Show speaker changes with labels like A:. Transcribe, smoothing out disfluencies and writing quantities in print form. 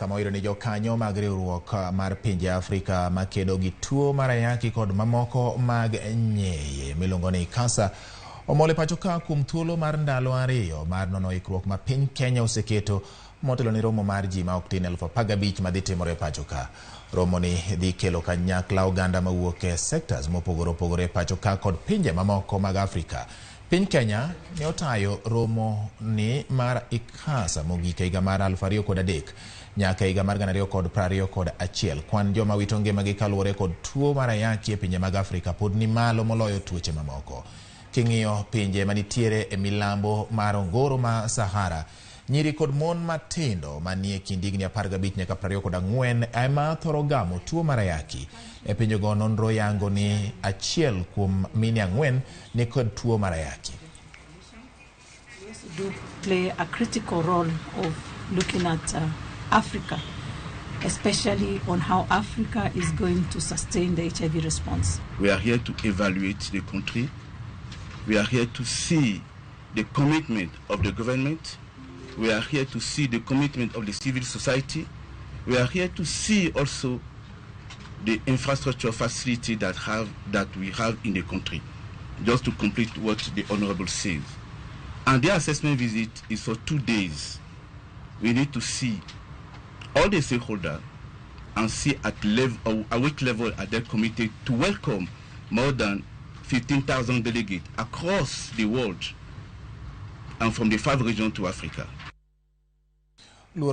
A: Kama oyudo ni jokanyo mag riwruok mar pinje Afrika makedo gi tuo mar ayaki kod mamoko mag nyeye miluongo ni ICASA omol e pacho ka kuom thuolo mar ndalo 2 mar nono ikruok ma piny Kenya oseketo motelo ni romo mar ji ma ok tin 15,000 madhi timore e pacho ka. Romo ni dhi kelo kanyakla oganda mawuok e sectors mopogore opogore e pacho ka kod pinje mamoko mag Afrika. Piny Kenya ne otayo romo ni mar ICASA mogik e higa mar 2003 nyaka higa mar 2021. Kwan joma wito ngimagi kaluwore kod tuo mar ayaki e pinje mag Afrika pod ni malo moloyo tuoche mamoko. King'iyo pinje manitiere e milambo mar ongoro ma Sahara, nyiri kod mon matindo manie kind higni 15 nyaka 24 ema thoro gamo tuo mar ayaki. E pinjego nonro yango ni achiel kuom mine 4 ni kod tuo mar ayaki.
B: We also do play a critical role of looking at Africa, especially on how Africa is going to sustain the HIV response.
C: We are here to evaluate the country. We are here to see the commitment of the government. We are here to see the commitment of the civil society. We are here to see also the infrastructure facility that we have in the country, just to complete what the Honorable says. And the assessment visit is for 2 days. We need to see all the stakeholders and see at which level are they committed to welcome more than 15,000 delegates across the world and from the 5 regions to Africa.
A: Luoro